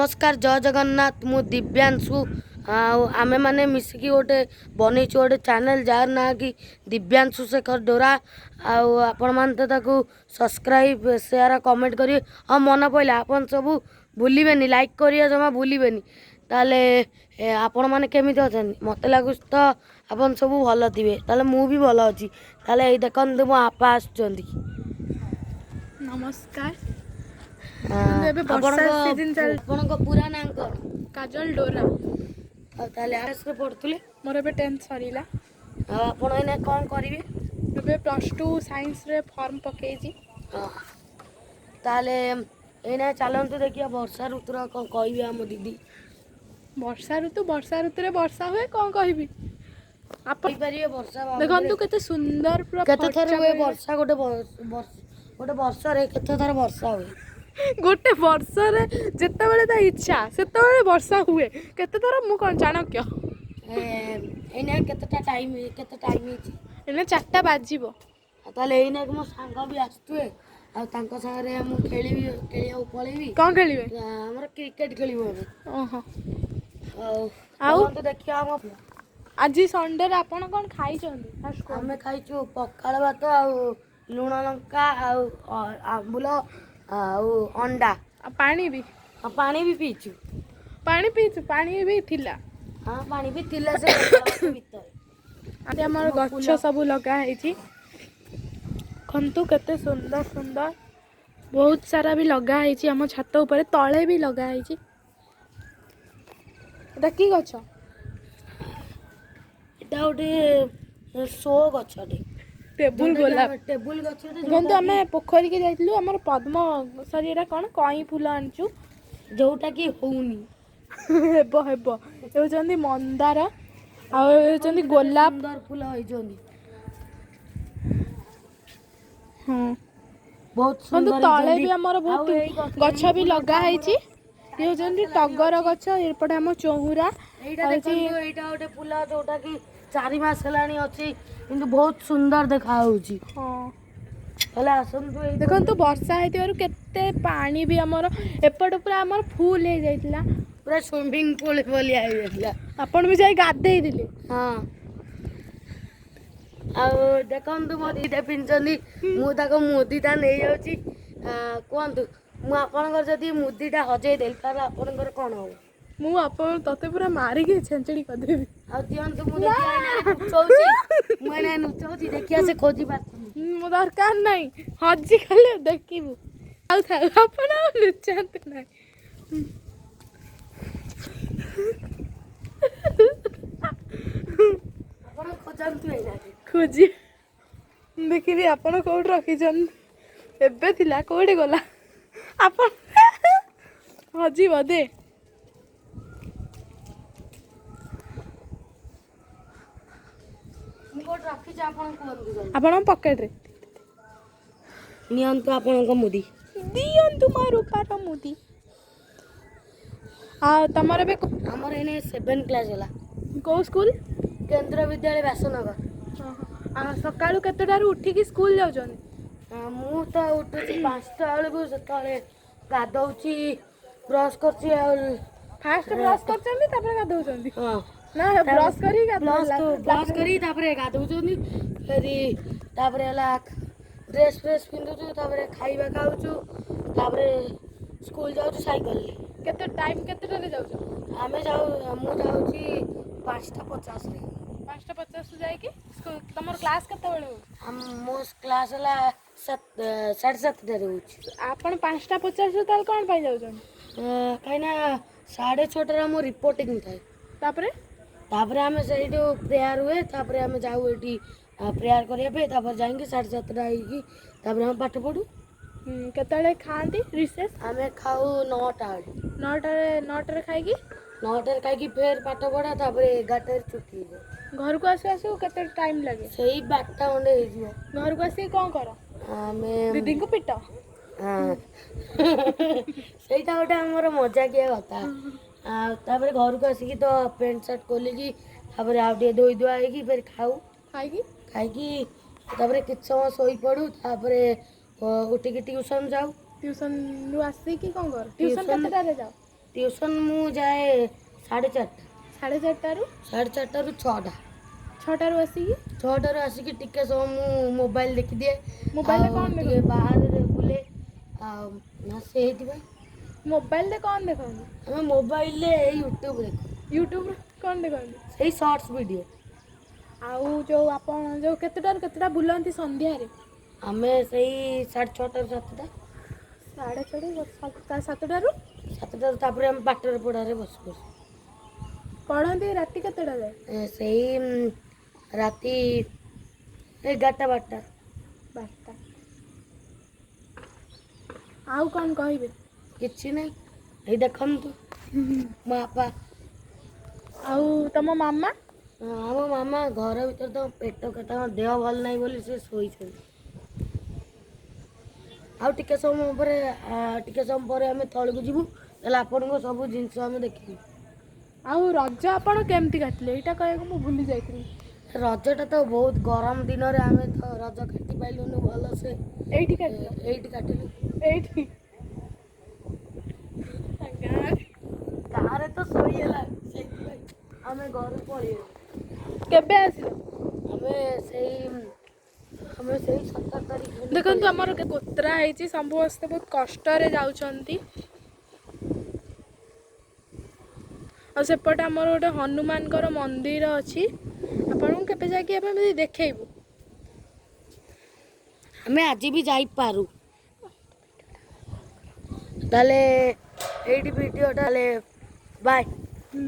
ନମସ୍କାର, ଜୟ ଜଗନ୍ନାଥ। ମୁଁ ଦିବ୍ୟାଂଶୁ ଆଉ ଆମେମାନେ ମିଶିକି ଗୋଟେ ବନେଇଛୁ ଗୋଟେ ଚ୍ୟାନେଲ୍, ଯାହାର ନାଁ କି ଦିବ୍ୟାଂଶୁ ଶେଖର ଡୋରା। ଆଉ ଆପଣମାନେ ତ ତାକୁ ସବସ୍କ୍ରାଇବ୍, ସେୟାର, କମେଣ୍ଟ କରିବେ। ହଁ, ମନେ ପଡ଼ିଲା, ଆପଣ ସବୁ ଭୁଲିବେନି, ଲାଇକ୍ କରିବା ଜମା ଭୁଲିବେନି। ତାହେଲେ ଆପଣମାନେ କେମିତି ଅଛନ୍ତି? ମୋତେ ଲାଗୁଛି ତ ଆପଣ ସବୁ ଭଲ ଥିବେ। ତାହେଲେ ମୁଁ ବି ଭଲ ଅଛି। ତାହେଲେ ଏଇ ଦେଖନ୍ତୁ, ମୋ ଆପା ଆସୁଛନ୍ତି। ନମସ୍କାର। ଏବେ ବର୍ଷା ଆପଣଙ୍କ ସିଜନ୍ ଚାଲିଛି। ଆପଣଙ୍କ ପୁରା ନାଁ କ'ଣ? କାଜଲ ଡୋରା। ଆଉ ତାହେଲେ ଆର୍ଟ୍ସରେ ପଢ଼ୁଥିଲେ? ମୋର ଏବେ 10th ସରିଲା। ଆଉ ଆପଣ ଏଇନା କ'ଣ କରିବେ? ଏବେ +2 ସାଇନ୍ସରେ ଫର୍ମ ପକେଇଛି। ହଁ, ତାହେଲେ ଏଇନା ଚାଲନ୍ତୁ ଦେଖିବା ବର୍ଷା ଋତୁର କ'ଣ କହିବେ ଆମ ଦିଦି। ବର୍ଷା ଋତୁ, ବର୍ଷା ଋତୁରେ ବର୍ଷା ହୁଏ। କ'ଣ କହିବି ଆପଣ? କହିପାରିବେ ବର୍ଷା ବାବଦରେ? ଦେଖନ୍ତୁ କେତେ ସୁନ୍ଦର ପୁରା କେତେ ଥର ଫର୍ଚା ହୁଏ ପରିବେଶ। ବର୍ଷା? ଗୋଟେ ବର୍ଷରେ କେତେ ଥର ବର୍ଷା ହୁଏ? ଗୋଟେ ବର୍ଷରେ ଯେତେବେଳେ ତା ଇଚ୍ଛା ସେତେବେଳେ ବର୍ଷା ହୁଏ। କେତେ ଥର, ମୁଁ କ'ଣ ଚାଣକ୍ୟ? ଏଇନା କେତେଟା ଟାଇମ୍, କେତେ ଟାଇମ୍ ହେଇଛି? ଏଇନା 4ଟା ବାଜିବ। ଆଉ ତାହେଲେ ଏଇନା ମୋ ସାଙ୍ଗ ବି ଆସୁଥିବେ ଆଉ ତାଙ୍କ ସାଙ୍ଗରେ ମୁଁ ଖେଳିବି, ଖେଳିବାକୁ ପଳେଇବି। କ'ଣ ଖେଳିବେ? ଆମର କ୍ରିକେଟ ଖେଳିବୁ ଏବେ। ଓହୋ। ଆଉ ଆଉ? ଚାଲନ୍ତୁ ଦେଖିବା ଆମ ଆଜି ସଣ୍ଡେରେ ଆପଣ କ'ଣ ଖାଇଛନ୍ତି ଫାର୍ଷ୍ଟ କୁହନ୍ତୁ। ଆମେ ଖାଇଛୁ ପଖାଳ ଭାତ ଆଉ ଲୁଣ ଲଙ୍କା ଆଉ ଆମ୍ବୁଲ ଆଉ ଅଣ୍ଡା। ଆଉ ପାଣି ବି? ଆଉ ପାଣି ବି ପିଇଛୁ। ପାଣି ପିଇଛୁ, ପାଣି ବି ଥିଲା। ହଁ, ପାଣି ବି ଥିଲା ସେ ପଖାଳ ଭାତ ଭିତରେ। ଆଜି ଆମର ଆମ ଗଛ ଫୁଲ। ସବୁ ଲଗା ହେଇଛି। ଦେଖନ୍ତୁ କେତେ ସୁନ୍ଦର ସୁନ୍ଦର, ବହୁତ ସାରା ବି ଲଗା ହେଇଛି ଆମ ଛାତ ଉପରେ, ତଳେ ବି ଲଗା ହେଇଛି। ଏଟା କି ଗଛ? ଏଟା ଗୋଟେ ଶୋ ଗଛଟେ। ଟେବୁଲ ଗୋଲାପ। ଟେବୁଲ ଗଛଟେ। ଦେଖନ୍ତୁ, ଆମେ ପୋଖରୀକି ଯାଇଥିଲୁ, ଆମର ପଦ୍ମ, ସରି, ଏଇଟା କ'ଣ, କଇଁ ଫୁଲ ଆଣିଛୁ। ଯୋଉଟା କି ହଉନି। ହେବ ହେବ। ଏ ହେଉଛନ୍ତି ମନ୍ଦାର ଆଉ ଏ ହେଉଛନ୍ତି ଗୋଲାପ। ସୁନ୍ଦର ଫୁଲ ହେଇଛନ୍ତି। ବହୁତ ଦେଖନ୍ତୁ, ସୁନ୍ଦର ତଳେ ହେଇଛନ୍ତି। ବି ଆମର ଆଉ ବହୁତ ଏଇ ଗଛ ଏଇ ବି ଫୁଲଟା ଲଗା ଆମର ହେଇଛି। ଇଏ ହେଉଛନ୍ତି ଟଗର ଗଛ, ଏପଟେ ଆମ ଚଉରା ଏଇଟା ହଉଛି। ଦେଖନ୍ତୁ, ଏଇଟା ଗୋଟେ ଫୁଲ ଯୋଉଟା କି 4 ମାସ ହେଲାଣି ଅଛି, କିନ୍ତୁ ବହୁତ ସୁନ୍ଦର ଦେଖା ହଉଛି। ତାହେଲେ ଆସନ୍ତୁ ଏଇ ଦେଖନ୍ତୁ, ବର୍ଷା ହେଇଥିବାରୁ କେତେ ପାଣି ବି ଆମର ଏପଟ ପୁରା ଆମର ଫୁଲ ହେଇଯାଇଥିଲା। ପୁରା ସୁଇମିଂ ପୁଲ ଭଳିଆ ହେଇଯାଇଥିଲା। ଆପଣ ବି ଯାଇ ଗାଧେଇଥିଲେ। ହଁ, ଆଉ ଦେଖନ୍ତୁ, ମୋ ଦିଟା ପିନ୍ଧିଛନ୍ତି, ମୁଁ ତାକୁ ମୁଦିଟା ନେଇଯାଉଛି। କୁହନ୍ତୁ, ମୁଁ ଆପଣଙ୍କର ଯଦି ମୁଦିଟା ହଜେଇ ଦେଲି, ତାହେଲେ ଆପଣଙ୍କର କ'ଣ ହବ? ମୁଁ ଆପଣ ତତେ ପୁରା ମାରିକି ଛେଞ୍ଚେଡ଼ି କରିଦେବି। ଆଉ ଦିଅନ୍ତୁ, ମୁଁ ଦେଖିବା ଏଇନା ଲୁଚଉଛି, ମୁଁ ଏଇନା ଲୁଚଉଛି, ଦେଖିବା ସେ ଖୋଜି ପାରୁଛନ୍ତି। ମୋ ଦରକାର ନାହିଁ, ହଜିଗଲେ ଦେଖିବୁ। ଆଉ ଥାଉ, ଆପଣ ଆଉ ଲୁଚାନ୍ତୁ ନାହିଁ। ଆପଣ ଖୋଜନ୍ତୁ ଏଇନା। ଖୋଜି ଦେଖିବି ଆପଣ କୋଉଠି ରଖିଛନ୍ତି। ଏବେ ଥିଲା, କୋଉଠି ଗଲା? ଆପଣ ହଜିବ ଦେ। ମୁଁ କୋଉଠି ରଖିଛି ଆପଣ କୁହନ୍ତୁ ଜଲ୍ଦି। ଆପଣଙ୍କ ପକେଟରେ। ନିଅନ୍ତୁ ଆପଣଙ୍କ ମୁଦି। ଦିଅନ୍ତୁ ମୋ ରୂପାର ମୁଦି। ଆଉ ତମର ଏବେ ଆମର ଏଇନେ 7 କ୍ଲାସ୍ ହେଲା। କୋଉ ସ୍କୁଲ? କେନ୍ଦ୍ର ବିଦ୍ୟାଳୟ, ବ୍ୟାସନଗର। ଆଉ ସକାଳୁ କେତେଟାରୁ ଉଠିକି ସ୍କୁଲ ଯାଉଛନ୍ତି? ମୁଁ ତ ଉଠୁଛି 5ଟା ବେଳକୁ, ସେତେବେଳେ ଗାଧଉଛି, ବ୍ରସ୍ କରୁଛି ଆଉ ଫାଷ୍ଟ ବ୍ରସ୍ କରୁଛନ୍ତି, ତାପରେ ଗାଧଉଛନ୍ତି? ହଁ। ନା, ବ୍ରସ୍ କରିକି ବ୍ରସ୍ ଗାଧୋଇଲା? ବ୍ରସ୍ କରି ତାପରେ ଗାଧଉଛନ୍ତି ଫେରି, ତାପରେ ହେଲା ଡ୍ରେସ୍ ଫ୍ରେସ୍ ପିନ୍ଧୁଛୁ, ତାପରେ ଖାଇବା ଖାଉଛୁ, ତାପରେ ସ୍କୁଲ ଯାଉଛୁ ସାଇକେଲରେ। କେତେ ଟାଇମ୍, କେତେଟାରେ ଯାଉଛ? ଆମେ ଯାଉ, ମୁଁ ଯାଉଛି 5ଟା 50ରେ। 5ଟା 50ରୁ ଯାଇକି ତମର କ୍ଲାସ୍ କେତେବେଳେ ହେଉଛି? ମୋ କ୍ଲାସ୍ ହେଲା 7:30ରେ ହେଉଛି। ଆପଣ 5ଟା 50ରୁ ତାହେଲେ କ'ଣ ପାଇଁ ଯାଉଛନ୍ତି? କାହିଁକିନା 6:30ରେ ଆମ ରିପୋର୍ଟିଂ ଥାଏ। ତାପରେ? ତାପରେ ଆମେ ସେଇଠୁ ପ୍ରେୟାର ହୁଏ, ତାପରେ ଆମେ ଯାଉ ଏଠି ପ୍ରେୟାର କରିବା ପାଇଁ, ତାପରେ ଯାଇକି 7:30 ହେଇକି ତାପରେ ଆମେ ପାଠ ପଢ଼ୁ। କେତେବେଳେ ଖାଆନ୍ତି ରିସେସ୍? ଆମେ ଖାଉ 9ଟା ବେଳେ। 9ଟାରେ, 9ଟାରେ ଖାଇକି? 9ଟାରେ ଖାଇକି ଫେର ପାଠ ପଢ଼ା, ତାପରେ 11ଟାରେ ଛୁଟି ହେଇଯାଏ। ଘରକୁ ଆସୁ ଆସୁ କେତେ ଟାଇମ୍ ଲାଗେ? ସେଇ 12ଟା ଖଣ୍ଡେ ହେଇଯିବ। ଘରକୁ ଆସିକି କ'ଣ କର? ଆମେ ଦିଦିଙ୍କୁ ପିଟ? ହଁ, ସେଇଟା ଗୋଟେ ଆମର ମଜାକିଆ କଥା। ଆଉ ତାପରେ ଘରକୁ ଆସିକି ତ ପ୍ୟାଣ୍ଟ ସାର୍ଟ ଖୋଲିକି, ତାପରେ ଆଉ ଟିକେ ଧୋଇ ଧୁଆ ହେଇକି ଫେର ଖାଉ। ଖାଇକି? ଖାଇକି ତାପରେ କିଛି ସମୟ ଶୋଇପଡ଼ୁ, ତାପରେ ଉଠିକି ଟ୍ୟୁସନ୍ ଯାଉ। ଟ୍ୟୁସନରୁ ଆସିକି କ'ଣ କର? ଟ୍ୟୁସନ୍ ଟ୍ୟୁସନ୍ କେତେଟାରେ ଯାଅ? ଟ୍ୟୁସନ୍ ମୁଁ ଯାଏ 4:30। 4:30ରୁ? 4:30ରୁ 6ଟା। 6ଟାରୁ ଆସିକି? 6ଟାରୁ ଆସିକି ଟିକେ ସମୟ ମୁଁ ମୋବାଇଲ ଦେଖିଦିଏ। ମୋବାଇଲରେ ଆଉ କ'ଣ ଟିକେ ଦେଖନ୍ତି? ବାହାରେ ବୁଲେ ଆଉ ନା ସେଇଥିପାଇଁ। ମୋବାଇଲରେ କ'ଣ ଦେଖନ୍ତି? ଆମେ ମୋବାଇଲରେ ଏଇ ୟୁଟ୍ୟୁବ ଦେଖୁ। ୟୁଟ୍ୟୁବରେ କ'ଣ ଦେଖନ୍ତି? ସେଇ ସର୍ଟସ୍ ଭିଡ଼ିଓ। ଆଉ ଯେଉଁ ଆପଣ ଯେଉଁ କେତେଟାରୁ କେତେଟା ବୁଲନ୍ତି ସନ୍ଧ୍ୟାରେ? ଆମେ ସେଇ 6:30ରୁ 7ଟା। 6:30, 7ଟାରୁ? 7ଟାରୁ ତାପରେ ଆମେ ପାଠରେ ପଢ଼ାରେ ବସି ପଡ଼ୁ। ପଢ଼ନ୍ତି ରାତି କେତେଟା ଯାଏ? ସେଇ ରାତି 11ଟା, 12ଟା। 12ଟା। ଆଉ କ'ଣ କହିବେ? କିଛି ନାହିଁ, ଏଇ ଦେଖନ୍ତୁ ମୋ ବାପା। ଆଉ ତମ ମାମା? ଆମ ମାମା ଘର ଭିତରେ, ତାଙ୍କ ପେଟ, ତାଙ୍କ ଦେହ ଭଲ ନାହିଁ ବୋଲି ସେ ଶୋଇଛନ୍ତି। ଆଉ ଟିକେ ସମୟ ପରେ ଟିକେ ସମୟ ପରେ ଆମେ ତଳକୁ ଯିବୁ, ତାହେଲେ ଆପଣଙ୍କ ସବୁ ଜିନିଷ ଆମେ ଦେଖିବୁ। ଆଉ ରଜ ଆପଣ କେମିତି କାଟିଲେ, ଏଇଟା କହିବାକୁ ମୁଁ ଭୁଲି ଯାଇଥିଲି। ରଜଟା ତ ବହୁତ ଗରମ ଦିନରେ ଆମେ ତ ରଜ କାଟି ପାଇଲୁନୁ ଭଲସେ। ଏଇଠି କାଟିଲ? ଏଇଠି କାଟିଲୁ। ଏଇଠି ଗାଁରେ? ଗାଁରେ ତ ଶୋଇ ହେଲା, ସେଇଥିପାଇଁ ଆମେ ଘରୁ ପଳେଇଲୁ। କେବେ ଆସିଲ? ଆମେ ସେଇ 17 ତାରିଖ ଦିନ। ଦେଖନ୍ତୁ, ଆମର କୋତରା ହେଇଛି, ସମସ୍ତେ ବହୁତ କଷ୍ଟରେ ଯାଉଛନ୍ତି। ଆଉ ସେପଟେ ଆମର ଗୋଟେ ହନୁମାନଙ୍କର ମନ୍ଦିର ଅଛି, ଆପଣଙ୍କୁ କେବେ ଯାଇକି ଆମେ ଏମିତି ଦେଖେଇବୁ। ଆମେ ଆଜି ବି ଯାଇପାରୁ। ତାହେଲେ ଏଇଠି ଭିଡ଼ିଓ, ତାହେଲେ ବାଏ। ହୁଁ।